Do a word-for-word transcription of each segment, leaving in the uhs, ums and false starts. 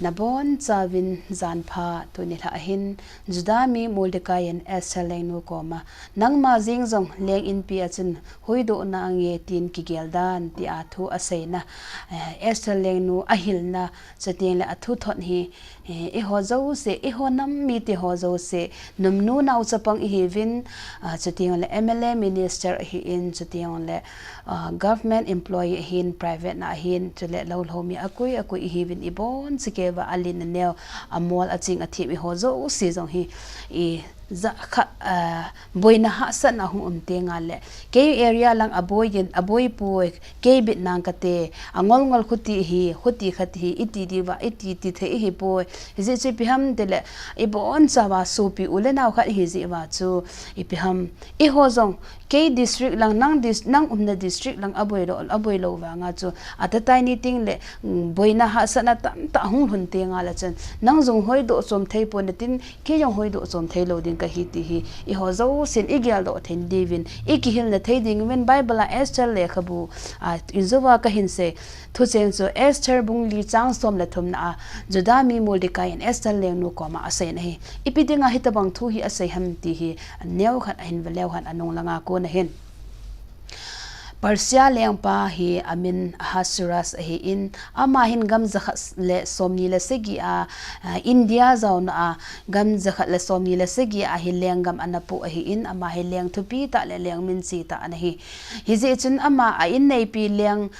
Nabon chauvin janpha tuni lha ahin, Juda mi Mordecai in Esther lengnu koma, nangma jeng jong leng inpi a chun huhdoh nange tin kigel dan tia thu aseina, eh, Esther lengnu ahilna, chuteng le athu thot hi, eh, eiho jouse, eiho nam mite ho jouse, numnu nao chapang ihiuvin, ah, chuteng le M L A minister ahin, chuteng le, ah, government employee ahin, private na ahin, chule lou lou mi akui akui ihiuvin ibon chikeuva alin aneo, amol aching athem eiho jouse jong hi, ijat khat, ah, boina hahsatna hung um teng le, kei area lang aboi in, aboi poi, kei bit nang kate, angol ngol khuti hi, khuti khat hi, iti diuva, iti ti thei hipoi, hijeh chu ipi ham tile, ibon chauva sopi u le nao khat ihi jeh uva chu, ipi ham, eiho jong, kei district lang, nang dis-, nang umna district lang aboi lou, aboi lou vanga chu, atatai ni teng le, mm, boina hahsatna tamtah hung lhun teng le chun, nang jong huhdoh chom thei pon natin, kei jong huhdoh chom thei lou ding kahi ti hi, eiho jousen igel doh thei diuvin, ikihilna thei diuvin, Bible a Esther lekhabu, ah, in jouva kahin sei, thucheng chu Esther bung li chang som le thumna a, Juda mi Mordecai in Esther lengnu koma aseina ahi. Ipi dinga hitabang thu hi asei ham ti hi, aneo khat ahin veleu hen anung langa kon ahin. Persia lengpa hi amin Ahasuerus ahin, ama hin gam jakhat le somni le sagi a, ah, India jaona a gam jakhat le somni le sagi a hi lenggam ana pu ahin, ama hi leng thupi tah le leng minse tah ana hi. Hijeh chun ama a inneipi leng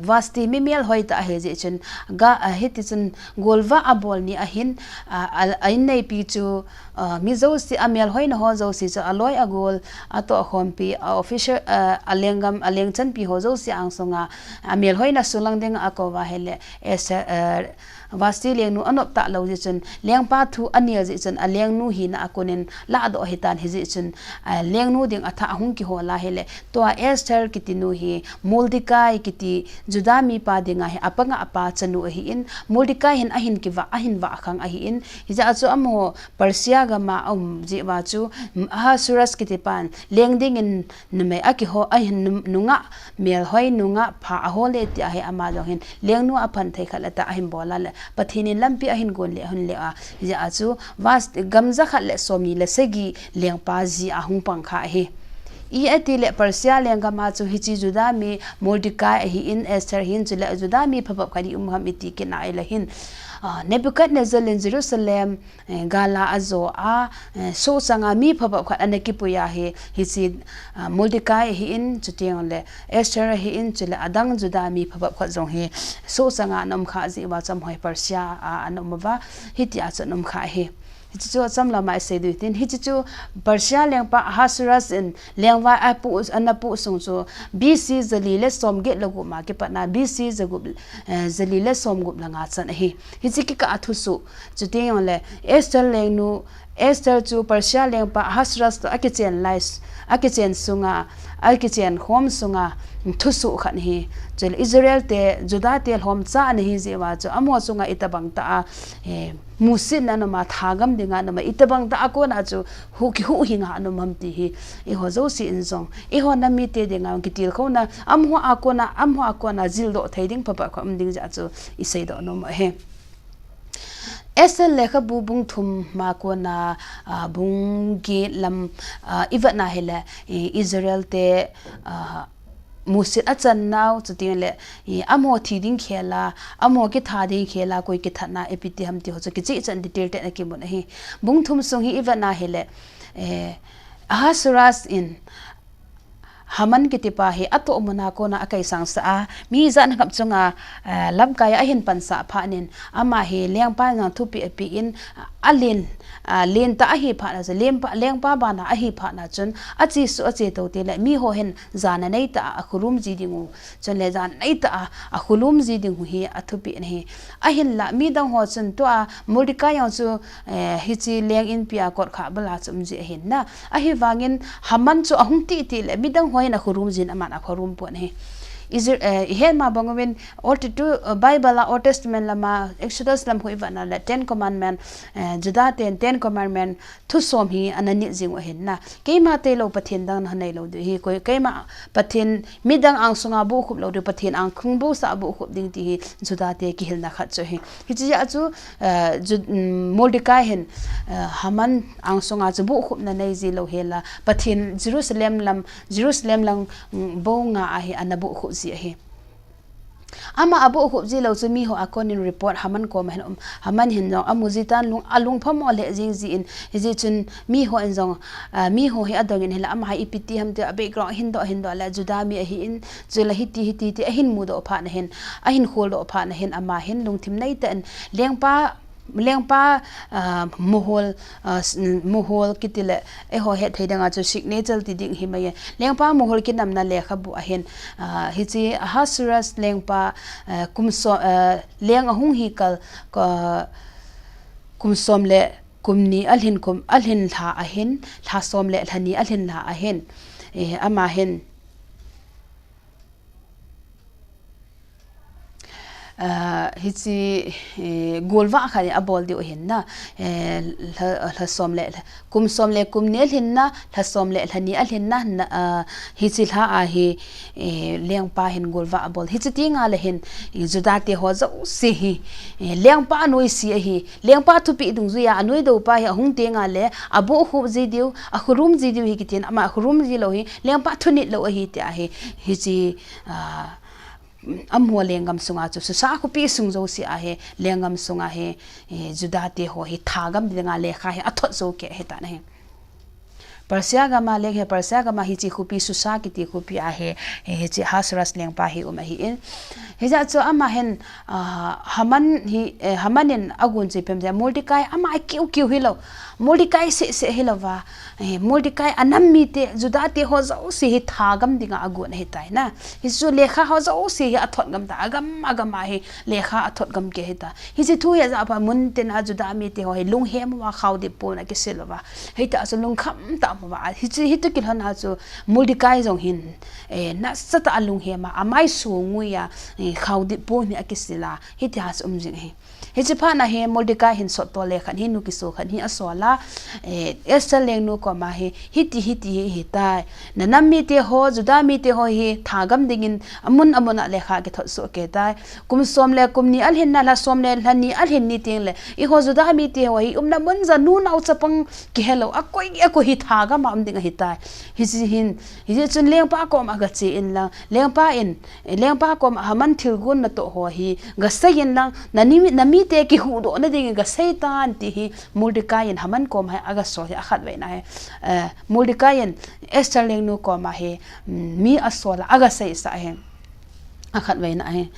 Vashti mi melhoi tah ahi jeh chun, ga, ah, hiti chun golvah abol ni ahin, ah, a, a inneipi chu, ah, mi jouse, amelhoina ho jouse chu aloi agol, atohkhompi, a official, ah, alenggam, alengchanpi ho jouse angsunga, amelhoina sunglang dinga akouva ahile, Esther, ah, Vashti lengnu anop talou jeh chun, lengpa thu anel jeh chun, alengnu hina a konin ladoh ahitan hijeh chun, ah, lengnu ding athah ahung kihol a ahile, tua Esther kiti nu hi, Mordecai kiti Juda mipa dinga hi apanga apa chanu ahin, Mordecai hin ahin kivah, ahin vah khang ahin, hijeh a chu amaho Persia gama aum jeh uva chu, Ahasuerus kitipan leng dingin numei akiho, ahin num-, nungah melhoi, nungah pha ahol e tia hi ama jong hin lengnu aphan thei khat le tah ahin bol a le, Pathen in lampi ahin gon le, ahin le a, hijeh a chu Vas-, gam jakhat le somni le sagi lengpa jia ahung pang kha ahi. Iti le Persia lenggam a chu hiche Juda mi Mordecai ahin, Esther ahin, chule Juda mi phabep khat hi um ham iti kit a ahile hin, ah, Nebuchadnezzar in Jerusalem, eh, gal a ajo a, eh, sohchanga mi phabep khat ana kipui a hi, hiche, ah, Mordecai ahin, chuteng le Esther ahin, chule adang Juda mi phabep khat jong hi sohchanga ana um kha jeh uva chu amaho hi Persia a ana um uva, hitia chu ana um kha ahi. Hiche chu achom lama isei diu hitin, hiche chu Persia lengpa Ahasuerus in lengvai apu, ana pu sung chu B C jali le somget le gup ma kipatna B C jagup, eh, jali le somgup le nga chan ahi. Hiche kikah a thusoh, chuteng le Esther lengnu, Esther chu Persia lengpa Ahasuerus toh akichen lai, akichen sunga, akichen khom sunga thusoh khat ahi. Chule Israel te, Juda te lhomcha ana hi jeh uva chu amaho chunga itobang tah a, eh, musitna ana um a, thagam dinga ana um a, itobang tah a kona chu hu, kihuhhing a ana um ham ti hi, eiho jouse in jong, eiho nam mite dinga kitilkhouna, amaho a kona, amaho a kona jildoh thei ding phabep khat um ding jeh a chu iseidoh nom ahi. Esther lekhabu bung thum ma kona, ah, bung get lam, ah, ivet na ahile, eh, Israel te, ah, musit achan nau, chuteng le, eh, amaho thi ding khel a, amaho kitha ding khel a, koi kithat na ipi ti ham ti ho chu kicheh chan detail tah in akimun ahi. Bung thum sung hi ivet na ahile, eh, Ahasuerus in, Haman kitipa hi atohmun a kona akaisangsah a, mi jat na kham chunga, eh, lamkai a ahin pansah phat in, ama hi lengpa in jong thupeh apen, alen, ah, lentah ahi phat a chu, lengpa, lengpa bana ahi phat a chun, achesuh achetou teng le, miho hin jana neitah a akhorum ji ding u, chule jana neitah a akhorum ji ding u hi athupeh ahi. Ahinla, midang ho chun tua Mordecai jong chu, eh, hiche leng inpi a kot kha bala chu um ji ahin na. Ahivangin Haman chu ahung titi le midang ho in akhorum jin aman akhorum pon ahi. Israel, eh, ihet ma bang uvin, Old, to, eh, Bible a Old Testament lama, Exodus lam hu ivet na le, Ten Commandment, eh, Juda ten Ten Commandment, thusom hi ana nit jing u ahin na. Keima tilou Pathen dang naha nei lou diu hi, koi, keima Pathen midang angsunga bohkhup lou diu, Pathen angsunga bohsa bohkhup ding ti hi, Juda te kihilna khat chu ahi. Hiche jeh a chu, eh, Ju-, um, Mordecai hin, eh, Haman angsunga chu bohkhupna nei ji lou hela, Pathen Jerusalem lam, Jerusalem lang, mm, bou nga a hi ana bohkhup ji ahi. Ama abohkhup ji lou chu miho a konin report Haman koma hin um, Haman hin jong amu ji tan lung, alung phamo lheh jing jin, hijeh chun miho in jong, ah, miho hi adongin hila ama hi ipi ti ham ti a background hin doh, hin doh le Juda mi ahin, chule hiti, hiti, ti ahin mudoh phat na hin, ahin kholdoh phat na hin ama hin lungthim nei tah in lengpa Lengpa, ah, mohor, ah, s-, mohor kiti le, eiho hethei dinga chu signature ti ding hi mai e. Lengpa mohor kinamna lekhabu ahin, ah, hiche Ahasuerus lengpa, ah, kum so-, ah, leng ahung hi kal, ka, kum som le kum ni alhin kum, alhin lha ahin, lha som le lha ni alhin lha ahin. Eh, ama hin, Ah, hiche, eh, golvah khat abol diu ahin na, eh, lha, lha som le, lha, kum som le kum ni alhin na, lha som le lha ni alhin na, na, ah, hiche lha a hi, eh, lengpa hin golvah abol. Hiche ti nga le hin, eh, Juda te ho jouse hi, eh, lengpa anoise ahi, lengpa thupeh dungjuiya anoidoh pa hi ahung ti nga le, abohkhup ji diu, akhurum ji diu hi kitin, ama akhurum ji lou hi, lengpa thunit lou ahi ti ahi, hiche, ah, amaho lenggam sunga chu, susa khopi sung jouse a hi, lenggam sunga hi, eh, Juda te ho hi, thagam dinga lekha hi, athot jou kei ahi tan ahi. Persia gam a leng hi, Persia gam a hiche khopi Susa kiti khopi a hi, eh, hiche Ahasuerus lengpa hi um ahin. Hijeh chun ama hin, ah, Haman hi, eh, Haman in agon chu ipi ham tia, Mordecai ama akiu kiu hilou. Mordecai seh seh hilouva. Eh, Mordecai anam mite, Juda te ho jouse hi thagam dinga agon ahitai na. Hichu lekha ho jouse hi athot gam ta, agam, agam a hi lekha athot gam kei ahitai. Hiche thu hi ajah phat mun tin a Juda mite ho hi lunghem uva khaodip pon akisil uva. Hitia chu lungkham tah uva. Hiche, hitia kilhon a chu Mordecai jong hin, eh, nasatah a lunghem a, amai sung uva, eh, khaodip pon hi akisil a. Hitia chu um jing ahi. Hiche phat na hi Mordecai hin sot tole khat hi, nu kiso khat hi asol a, eh, Esther lengnu koma hi, hiti, hiti hi, hitai. Nanam mite ho, Juda mite ho hi, thagam dingin, amun, amun a lekha kithot soh kei tai. Kum som le kum ni alhin na, lha som le lha ni alhin ni teng le, eiho Juda mite ho hi, umna mun ja nu nao chapang kihelou, akoi, akoi hi thagam a um ding ahitai. Hiche hin, hijeh chun lengpa koma gache in lang, lengpa in, eh, lengpa koma Haman thilgon natoh ho hi, gasei in lang, nani, namite kihuhdoh na dingin gasei tan ti hi, Mordecai in Haman koma hi agasol hi akhatvei na hi, eh, Mordecai in Esther lengnu koma hi, mm, mi asol a agasei sah hi. Akhatvei na hi.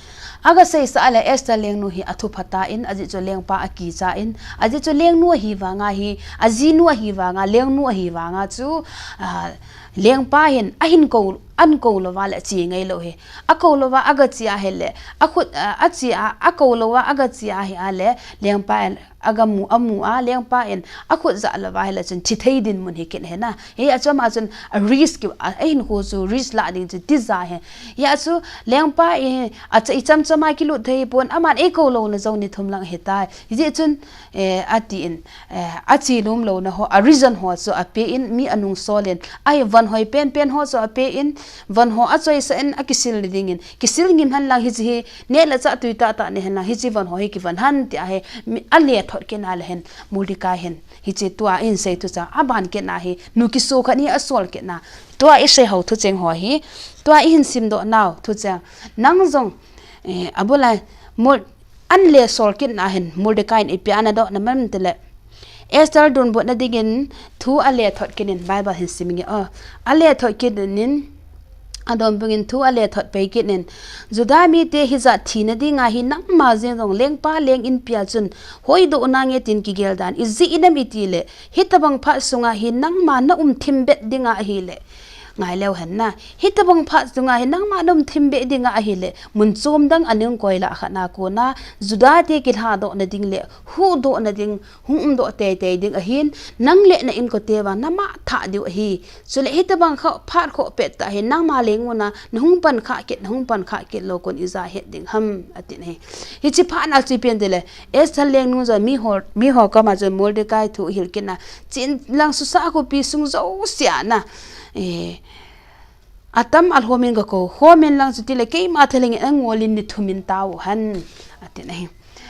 Agasei sah le Esther lengnu hi athupha tan, ajeh chu lengpa akicha in, ajeh chu lengnu ahi vanga hi, ajinu ahi vanga, lengnu ahi vanga chu, ah, lengpa hin, ahin kou, ahin kou louva le ache ngai lou hi. Akou louva agache a hile, akhut, ah, ache a, akou louva agache a hi a le, lengpa in, agamu, amu a, lengpa in, akhut jah louva hile chun, thithei dinmun hi kit ahi na. Hia chu ama chun, a risk, a, ahinkho chu risk lah ding chu tija ahi. Hia chu, lengpa in, acha ichamcham a kilut thei pon, aman eikou louna jong ni thum lang ahitai. Hijeh chun, eh, atin, eh, ache nom louna ho, a reason ho chu apen, mi anung sol in, ahi von hoi penpen ho chu apen, von ho achoisah in, akisil ni dingin, kisil ngim hen lang hiche hi, neh le chah tui tah tah nei hen lang, hiche von ho hi kivon hen ti ahi, mi, alethot kit na le hin, Mordecai hin, hiche tua ahin sei thucheng, aban kit na hi, nu kiso khat hi asol kit na, tua isei hou thucheng ho hi, tua ihin simdoh nau thucheng, nang jong, eh, abul a, Mor-, an le sol kit na hin, Mordecai in ipi ana doh na ham tile, Esther donbutna dingin thu alethot kit in Bible hin sim inge o. Alethot kit in, adonbut in thu alethot pei kit in, Juda mite hijat thina dinga hi nangma jeng jong lengpa leng inpi a chun hoidoh nange tin kigel dan. Ijeh inem itile, hitabang phat sunga hi nangma na um thim bet dinga ahile, Ngai leu hen na. Hitabang phat chunga hi nangma nom thim be dinga ahile, mun chom dang a nung koi lah khat na kona, Juda te kilhadoh na ding le, huhdoh na ding, hung umdoh teitei ding ahin, nang le na inkote vang, nama thah diu ahi. Chule hitabang kha phat kho pet tah hi, nangma lengmuna, na hung pan kha kit, na hung pan kha kit lou kon ija het ding ham, atin ahi. Hichi phat na chu ipi ante le, Esther lengnu jong miho, miho koma jong Mordecai thu ahil kit na, chin lang Susa khopi sung jousea na, eh, atam alhomin gakou, khomin lang chutile keima thalheng in angolin ni thumin tao hen, atin ahi.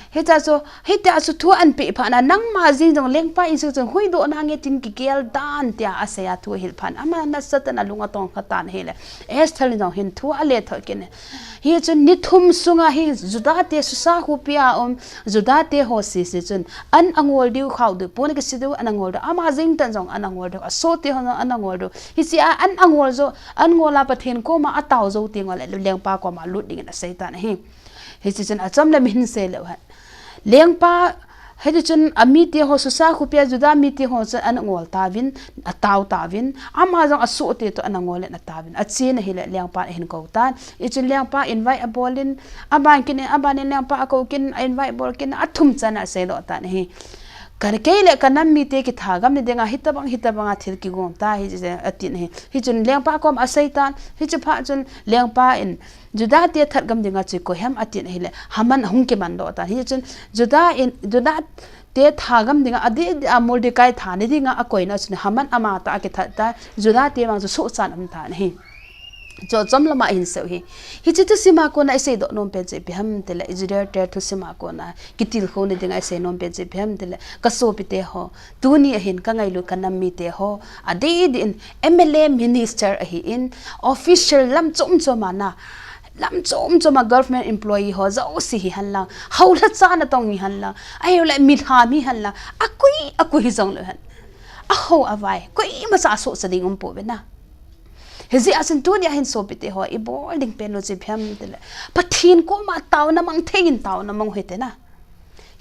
Hitia chu, hitia chu thu anpeh phat na, nangma jeng jong lengpa insung chun huhdoh nange tin kigel dan tia asei a thu ahil phat na, ama nasatah in alung atong kha tan ahile. Esther in jong hin thu ale thot kit in. Hichun ni thum sunga hi Juda te Susa khopi a um, Juda te ho sese chun an angol diu, khao diu, pon kisi diu, an angol diu, ama jeng tah in jong an angol diu, asoh te ho jong an angol diu. Hichea an angol jou, an ngol a Pathen koma atao jou teng uleh lengpa koma lut dingin asei tan ahi. Hichi chun achom le mihin sei leu hen. Lengpa, hiti chun amite ho Susa khopia Juda mite ho chun an angol tauvin, atao tauvin, ama jong asoh te toh an angol in ataovin. Achen ahile lengpan ahin kou tan. Hichun lengpa invite abolin, aban kit in, abanin lengpa akou kit in, a invite bol kit in, athum chan aseidoh tan ahi. Ka, kei le kanam mite kithagam na dinga, hitabang, hitabanga thil kigong ta ahi, atin ahi. Hichun lengpa kom asei tan, hichi phat chun lengpa in, Juda te thagam dinga chu koi ham atin ahile, Haman ahung kimandoh tan. Hichun Juda in, Juda te thagam dinga, adeh a Mordecai thana dinga akoina chun Haman amatah a kithat tan, Juda te vang chu sohchan aum tan ahi. Chu achom lama ahin seiyu hi. Hichi thusim a kona iseidoh nom pen chu ipi ham tile, Israel te thusim a kona kitilkhouna dinga isei nom pen chu ipi ham tile, kasopite ho, tuni ahin kangailut kanam mite ho, adeh deh in M L A, minister ahin, official lam chom chom a na, lam chom chom a government employee ho jouse hihen lang, houlhacha natong hihen lang, ahilouleh milham hihen lang, akoi, akoi hijong leu hen, aho avai, koimacha asohcha ding umpouve na. Hijeh a chun tuni ahin sopite ho, ibol ding pen u chu ipi ham tile, Pathen koma taona mang thei in taona mang u hite na.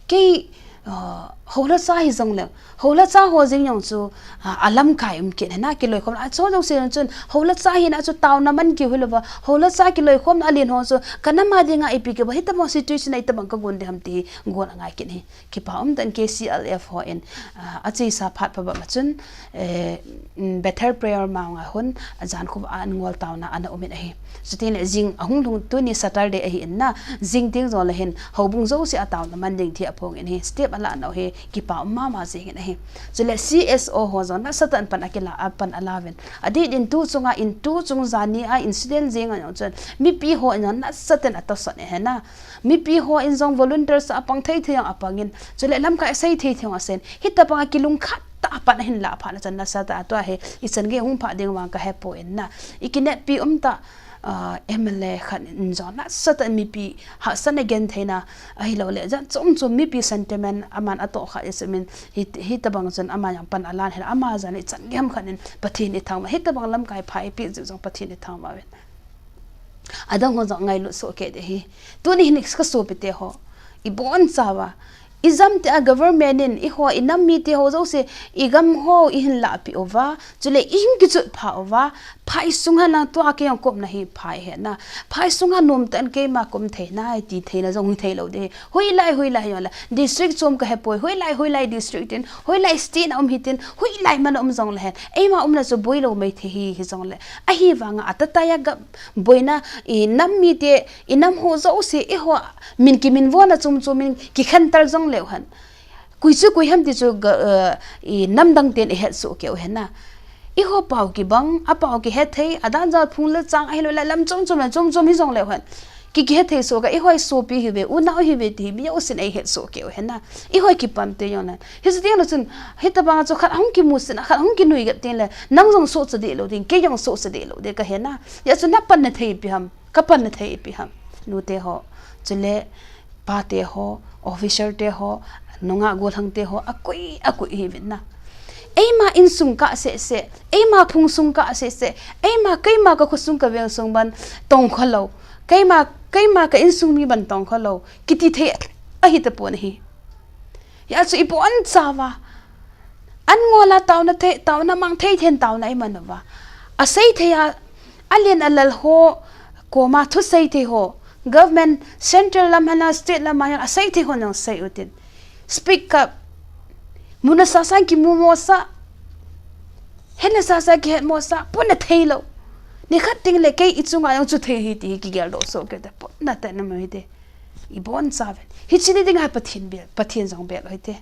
Kei, ah, houlhacha hijong leng, houlhacha ho jeng jong chu, ah, alamkai um kit hena, kiloikhom, acho jouse jong chun, houlhacha hina chu taona man kiu hilouva, houlhacha kiloikhomna alen ho chu, kanam a dinga ipi kibol, hitabang situation a itabang kagon ding ham ti hi, gon angai kit hi. Kipa umtah in K C L F ho in, ah, achesa phat phabep a chun, eh, mm, Bethel Prayer Mount a hin, ajan khu a an ngol taona ana umin ahi. Chutengle jing ahung lhung tuni Saturday ahin na, jing teng jongle hin, houbung jouse a taona man ding ti aphongin ahi. Step alanau hi, kipa um mama jengin ahi. Chule C S O ho jong nasatah in pan akila, apan alauvin. Adeh deh in tu chunga in tu chung jani a incident jeng a jong chun, mipi hon jong nasatah in atohsan ahi na. Mipi hon jong volunteers a pang thei thei jong apangin, chule lamkai a sei thei thei jong aseiyin, hitabanga kilungkhat tah a pan ahin lah phat na chun nasatah a tua hi, ichan gei hung phah ding vang kahepoi na. Ikineppi umtah, ah, M L A khat in jong nasatah in mipi hahsatna gentheina, ahilouleh jan chom chom mipi sentiment aman atoh kha isumin, hi, hitabang chun ama jong pan alan hel, ama jong ichan gei ham khat in Pathen ithangvah, hitabang lamkai pha ipi jeh jong Pathen ithangvah uvin. Adang ho jong ngailut soh kei ding ahi. Tuni hin kasopite ho, ibonchauva, ijam tia government in, eiho, inam mite ho jouse, igam ho ihin lahpeh uva, chule ihin kichut pha uva, phai sunga nang tua kei jong kaumna hi phai ahi na. Phai sunga nomtah in keima kaum thei nai ti theina jong hung thei lou ding. Hoilai, hoilai jongle, district chom kahepoi, hoilai, hoilai district tin, hoilai state a um hitin, hoilai man a um jongle hen, eima umna chu boilou maithei hi, hijongle. Ahivanga atataiya ga boina, inam mite, inam ho jouse, eiho, min kiminvona chom chom in kikhen tal jongleu hen, koi chu koi ham ti chu ga, eh, inam dang ten ihet soh kei u ahi na. Eiho pao kibang, apao kihe thei, adan jat phung le chang ahilouleh lam chom chom le chom chom hijongleu hen, ki, kihe thei soh kei, eiho sopi hiuve, unau hiuve ti hi mi jousen eihet soh kei u ahi na. Eiho kipam te jongle. Hiche teng le chun, hitabanga chu khat hung kimusit a, khat hung kinui gap tengle, nang jong sohcha deh lou ding, kei jong sohcha deh lou ding kahi na. Hijeh chun napanna thei ipi ham, kapanna thei ipi ham. Nute ho, chule pate ho, officer te ho, nungah gollhang te ho, akoi, akoi ihiuvin na. Eima insung kah seh seh, eima phung sung kah seh seh, eima keima kakhosung kaveng sung ban tongkha lou, keima, keima ka insung mi ban tongkha lou, kiti thei ahitapon ahi. Hijeh chun ibonchauva, an ngol a taona thei, taona mang thei thei in taona iman uva, Asei thei a, alen alal ho koma thusei thei ho, government central lam hana state lam hana asei thei ho nang sei utin. Speak up. Muna sasa kimu mo sa. Hena sasa kihet mo sa. Puna thei lo. Nikhat ting le kei ichunga jong chu thei hi ti hi kigel doh soh kei ta. Puna ta na mo hi te. Ibon sa ven. Hichi ni dinga Pathen bel, Pathen jong bel hi te.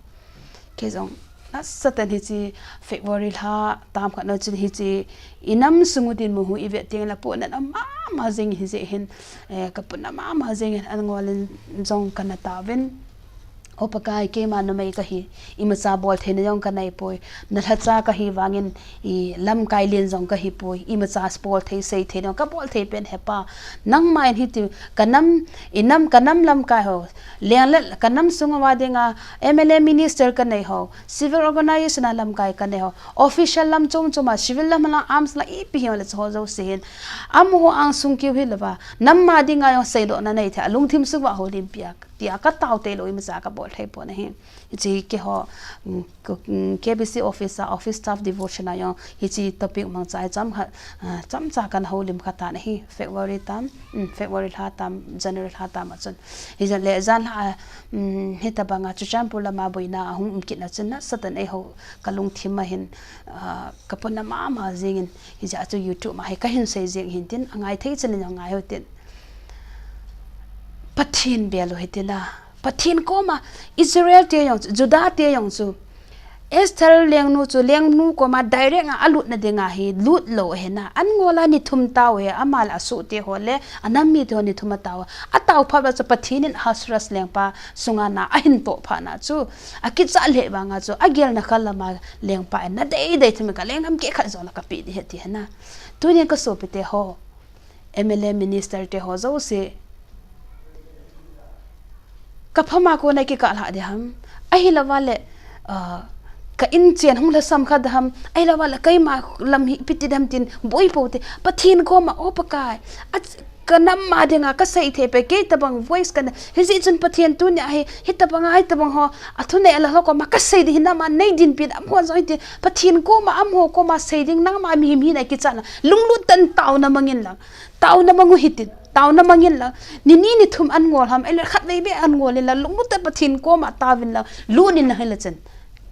Kei jong nasatan hichi February lha tam khat na chun hichi inam sungu din muhu ive ting la puna na mama jing hi je hin, eh, ka puna mama jing hin an ngolin jong kana tavin. O Pakai, keima numei kahi, imacha bol theina jong kanei poi, na lhacha kahi vangin, i lamkai lien jong kahi poi, imacha bol thei sei thei jong kabol thei pen he Pa. Nangma in hiti kanam, inam kanam lamkai ho, leng le kanam sunga dinga M L A minister kanei ho, civil organization a lamkai kanei ho, official lam chom chom a, civil lam la arms la ipi hi le cho jouse hin. Amaho angsung kiu hi lova, namma dinga jong seidoh na nei thei, alungthim sunga houlim pia. Tia ka tao tei lo imacha ka bol thei pon ahi. Hichi keiho, mm, ko-, mm, K B C office a, office staff devotion a jong hichi topic mangcha cham kha, ah, chomcha kana houlim kha tan ahi. February tam, mm, February lha tam, January lha tam a chun. Hijat le jan lha, mm, hitabanga Churachandpur lama boina ahung um kit na chun nasatan eiho ka lungthim a hin, ah, ka puna mama jingin. Hijat chu YouTube ma hi kahin sei jing hin tin, angai thei chan in angai ho tin. Pathen bel u hitin a. Pathen koma Israel te jong chu, Judah te jong chu, Esther lengnu chu, lengnu koma direct a alut na dinga hi lut lo ahi na. An ngol a ni thum tao hi, ama le asoh te ho le anam mite ho ni thum atao. Atao phat uva chu Pathen in Ahasuerus lengpa sunga na ahin toh phat na chu, akicha le vanga chu, agel na kha lama lengpa in na dei dei thum ka lenggam keh khat jong la kape ding ahi ti ahi na. Tunin ka sopite ho, M L A minister te ho jouse, ka phama kona kikah lha ding ham. Ahi lova le, ah, ka inchen hung lhasam kha ding ham. Ahi lova le keima lam hi ipi ti ding ham tin boi pou te. Pathen koma, O Pakai, a, ka nam ma dinga ka sei thei pe, kei tabang voice kana. Hijeh chun Pathen tunia hi, hitabanga, hitabang ho, athunei alal ho koma ka sei ding hi nama nei dinpi ding, amaho jong hiti, Pathen koma, amaho koma sei ding, nangma mihem hina kicha na. Lunglut tah in taona mangin lang. Taona mang u hitin, taona mangin lang. Ni ni ni thum an ngol ham, ahile khatvei beh an ngol in lang, lunglut tah in Pathen koma taovin lang, lut in lang hile chun.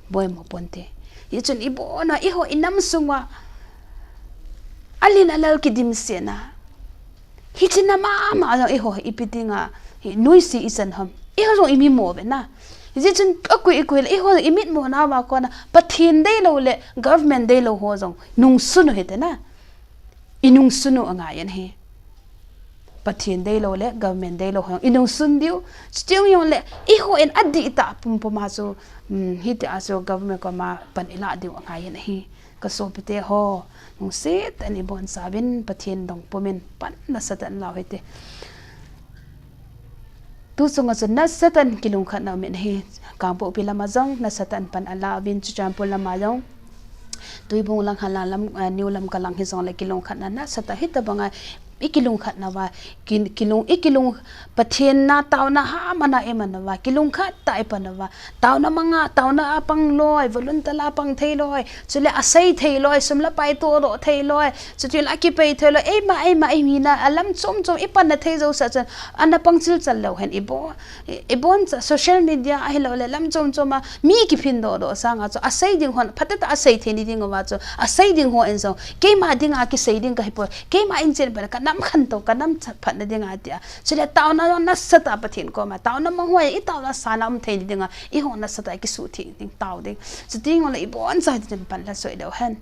Boi mo ponte. Hichun ibon a, eiho inam sunga, alen alal kidimset na. Hichi na mama jong eiho ipi dinga, hi noise ichan ham. Eiho jong imi mo ve na. Hijeh chun akui ikui le, eiho jong imit mo na uva kona, Pathen dei lou le, government dei lou ho jong, nungsun u hite na. Inungsun u angai in ahi. Pathen dei lou le, government dei lou ho jong, inungsun diu, chuteng jong le, eiho in adih tah pumpum a chu, um, hiti a chu government koma pan ilah diu angai in ahi. Ka sopite ho, nungset tah in ibon chauvin Pathen dong pumin pan nasatah in lau hite. Tu chunga chu nasatah in kilungkhat na um in ahi. Kangpokpi lama jong nasatah in pan ala uvin Churachandpur lama jong. Tuibong lang hala lam, eh, New Lamka lang hijong le kilungkhat na nasatah hitabanga ikilungkhat nauva, ki, kilung, ikilung Pathen na taona hamana iman uva, kilungkhat tah ipan uva, taona manga, taona a pang loi, volunteer a pang thei loi, chule asei thei loi, sum le pai todoh thei loi, chuti le akipei thei loi, eima, eima, eimi na, alam chom chom ipan na thei jouse chun, ana pang chilchal leu hen ibo, i, ibon cha, social media ahilou le, lam chom chom a, mi kiphin dodoh sanga chu, asei ding hon, phatah tah asei thei ni ding uva chu, asei ding ho in jong, keima dinga kisei ding kahi poi, keima inchen pen, ka nam khantou, ka nam phatna dinga tia, Chule taona jong nasatah Pathen koma, taona mang hoi, i taona sana um thei ni dinga, eiho nasatah kisuh thei ding tao ding. Chuti ngol le ibon cha tin pan la soi leu hen.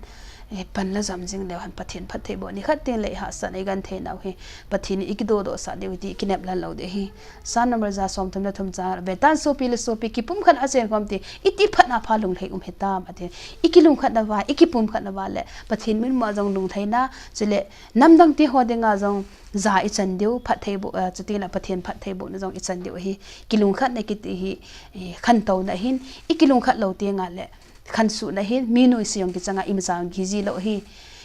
E, pan la jam jing leu hen, Pathen phattheiboh nikhat teng le ihahsat na igenthei nau hi. Pathen in ikidodoh sah diu ti kinep lal lou ding ahi. Psalm number ja som thum le thum cha, ve tan sopi le sopi, kipumkhat a chen khom ti, iti phatna pha lunglhai um hitam ati. Ikilungkhat nauva, ikipumkhat nauva le, Pathen min ma jong lunglhaina, chule namdang te ho dinga jong, ja ichan diu, phattheiboh, eh, chuti le Pathen phattheibohna jong ichan diu ahi. Kilungkhatna kiti hi, eh, khantouna ahin, ikilungkhat lou teng le, khansuhna ahin, mi noise jong kichanga imacha jong kiji lou ahi.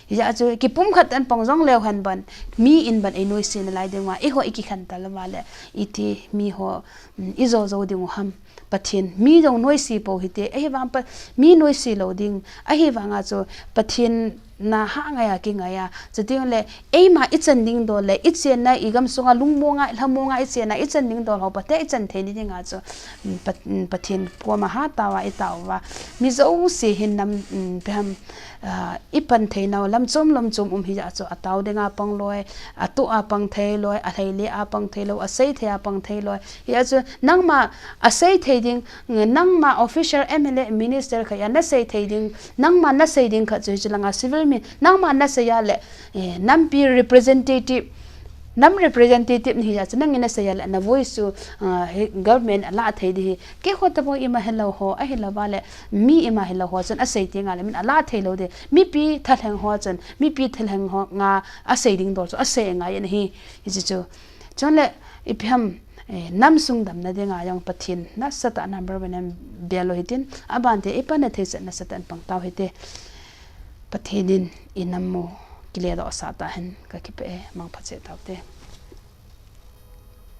Hijeh chun, kipumkhat tah in pang jong leu hen ban, mi in ban ei noise nalai ding uva, eiho ikikhantel uva le, iti mi ho, mm, ijo jo ding u ham. Pathen, mi jong noise pou hite, ahivang pa, mi noise lou ding, ahivanga chu, Pathen, na ha ngai a kingai a. Chuti le, eima ichan ding dol le, ichenna igam sunga lungmonga, lhamonga ichenna, ichan ding dol ho, pate ichan thei ni dinga chu, mm, Pat-, mm, Pathen koma hatah uva, itah uva. Mi jouse hin nam, mm, ipi ham, ah, ipan thei nau, lam chom, lam chom um hija chu, atao dinga pang loi, atoh a pang thei loi, alhaile a pang thei lou, asei thei a pang thei loi. Hia chu, nangma asei thei ding, nangma official M L A minister khat a nasei thei ding, nangma nasei ding khat chu hichu langa civil mi, nangma nasei a le, eh, nampi representative, nam representative nahi a chu nangin nasei a le na voice chu, ah, hi government alah thei ding hi. Keiho tobang ima hilou ho, ahilou va le, mi ima hilou ho chun asei teng a le min alah thei lou ding. Mipi thalheng ho chun, mipi thalheng ho nga asei ding dol chu asei ngai ahi. Hichu chu. Chule, ipi ham, eh, nam sung damna dinga jong Pathen nasatah number one in bel u hitin, abante ipanna thei chan nasatah in pang tau hite. Pathen in inam u kiledoh sah tahen, kakipah e, mangpha cheh taute.